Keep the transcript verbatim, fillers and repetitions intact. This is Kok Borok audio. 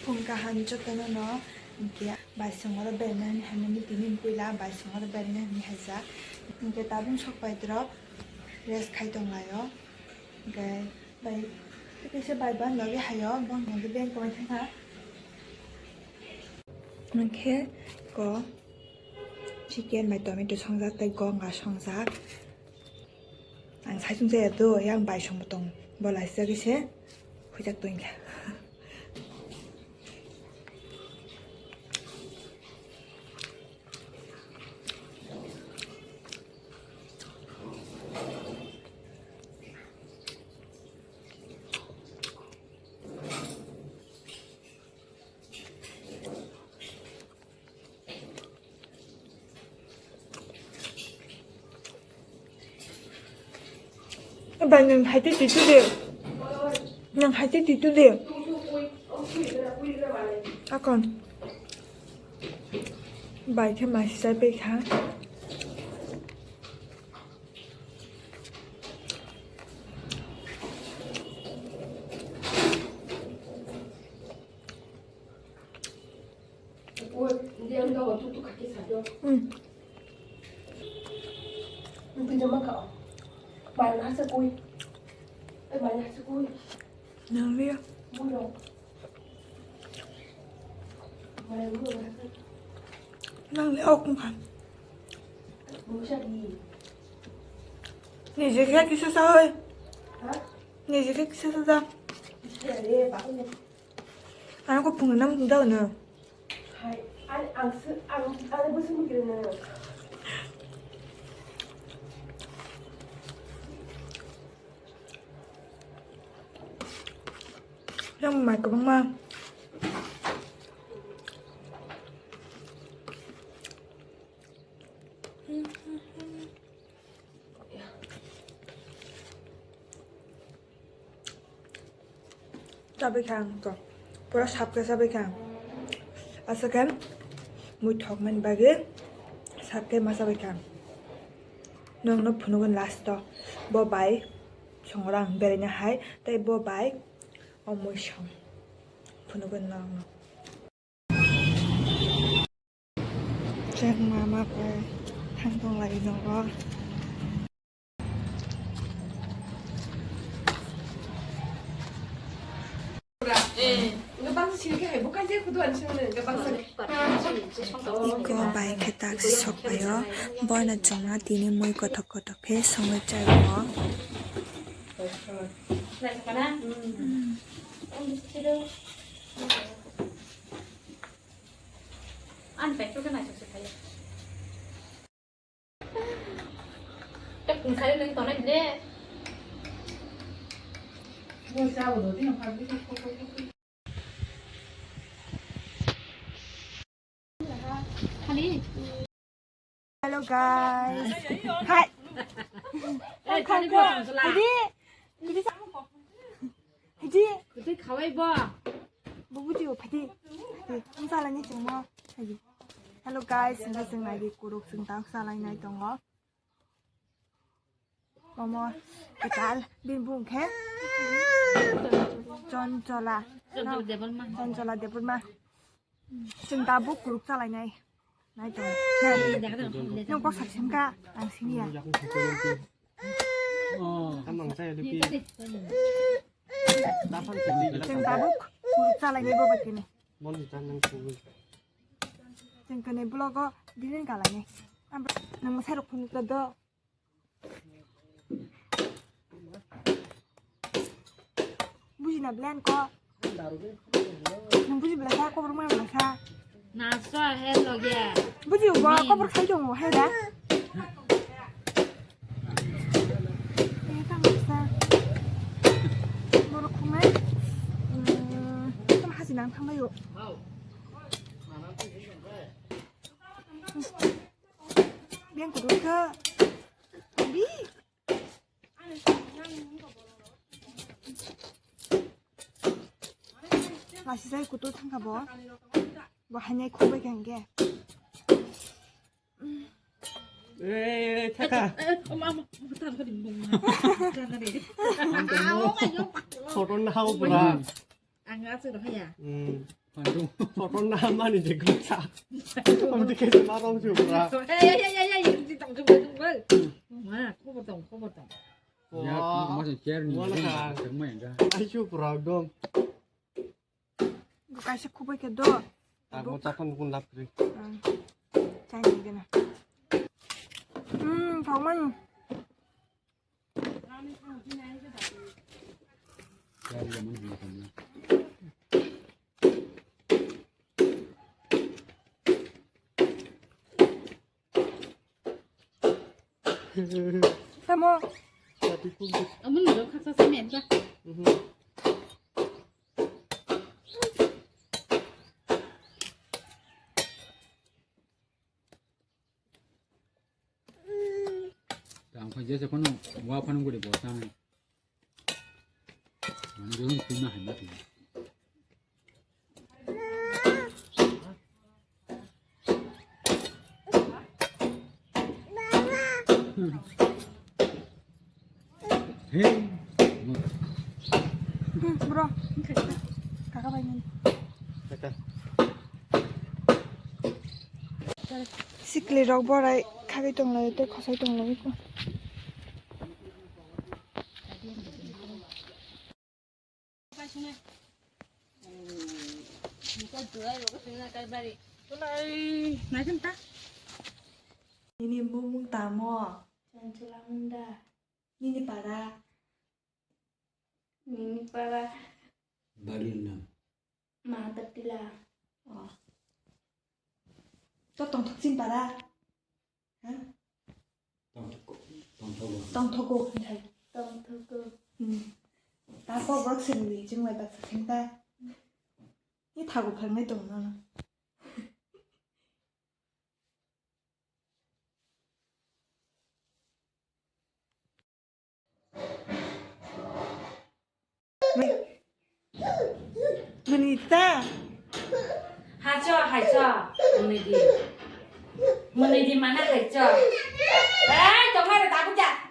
Phung kaham jotono no, hwnkhe baisongoro beraina hinwi tini puila baisongoro beraina hinwi haijak. Hwnkhe tabuk sok bai drop rest khai tonglaio. Hwnkhe bai, tei kaisa bai ban logi haio, bong hwnkhe beng tongwi thangkha. Hwnkhe ko chicken bai tomato songjak tei gonga songjak. Ang sai sung jaya do, yang bai song tong, bo laisijak se, huijak tong kha. Bai nwng hai tei twi tu de. Nwng hai tei twi tu de. Akon. Bai khe mai si chai pai kha. Nang liya. Nang liya ok mukha. Ni je khe kisa sa oi. Ni je khe kisa sa. Ano ko phung nam da no. Hai, ang, ang se, ang, ang bwswk mikir nang. Yang mai kwbangma. Chabai kha ang to. Pura sap khe chabai kha ang. Aswk khe mui thokmani bagwi sap khe ma chabai kha ang. Nwng no phunukgwi last o bo bai songora ang beraina hai tei bo bai o mui song phunukgwi nwng no. Chwng mama bai thang tong lai nogo. Iko bai khe tak sok bai o. Boina chwngno tini mui kothok kothok khe songwi chai o. Ani paikhe khe naisok se khayo. Tei kungsari nung tonai de. Hello guys. Hi. Hey, tadi buat sebelah. Jadi, jadi Haji. Kwtwi khawai bo. Bo buji o phadi. Phadi. Ang salai ni chwngno. Haji. Hello guys, hingke chwng nai di kuruk chwng tang salai nai tongo. Omo kwtal bini bung khe Chonchola. Chonchola Debbarma. Chonchola Debbarma. Chwng tabuk kuruk chalainai. Nai tong. Nai. Nung kok sak sim ka, ang sini ya. Chwng tabuk kuruk chalainai bo bakini. Chwng kene vlog o delete kalainai. Nang mwsai rok phunuk ta do. Buji na blen ko. Nang buji bela sa, kobor mai bela sa. Na so he loge. Buji ubo, kobor khai dong he da. Ni tang sa. Boro khungai. Hmm, tam hasi nang thang yo. Beng kudu ke. Bi. Lasi sai kutu thangkha bo. Bo hainai khoboi khe hwnkhe. Eh, thaka. Photo na hao pura. Ang aswk rw haya. Hmm. Phandu. Sokon na mani je goksa. Omo dikhe se ma rong se bra. Hey, hey, hey, hey, hey, di tong tong tong tong. Ma, khobor tong, khobor tong. Ya, wah. Masa chair ni. Wah, wah, na. Tengma yang ga. Ai su bra dong. Kaisa khobor khe do. Abo chaphan kun lap kri. Chai ni gana. Hmm, thok mani. Tamo. Amun do khaksa sa men ba. Mhm. Tang kha jesa kono wa phano guri bo tang. Mane do tuna hai ma tu. Hey. Hmm, bro. Kaka bai nani. Kaka. Sikli rok borai khagai tonglaio tei khosai tonglaio. Nini bumung tamo? Chanchulamunda. Nini para? Nini para. Bari nam. Mahatatila. Oh. To tongthok chin para? Ha? Tongthok, tongthogo. Tongthogo, hinthai. Tongthogo. Hmm. Ta kok rok sini chwng bai baksa thengta. Ni thago phangnai tong nono. Manita. Hacho, hacho. Mwnwi di. Mwnwi di mana hacho. Ei, tongmani tabuk ya.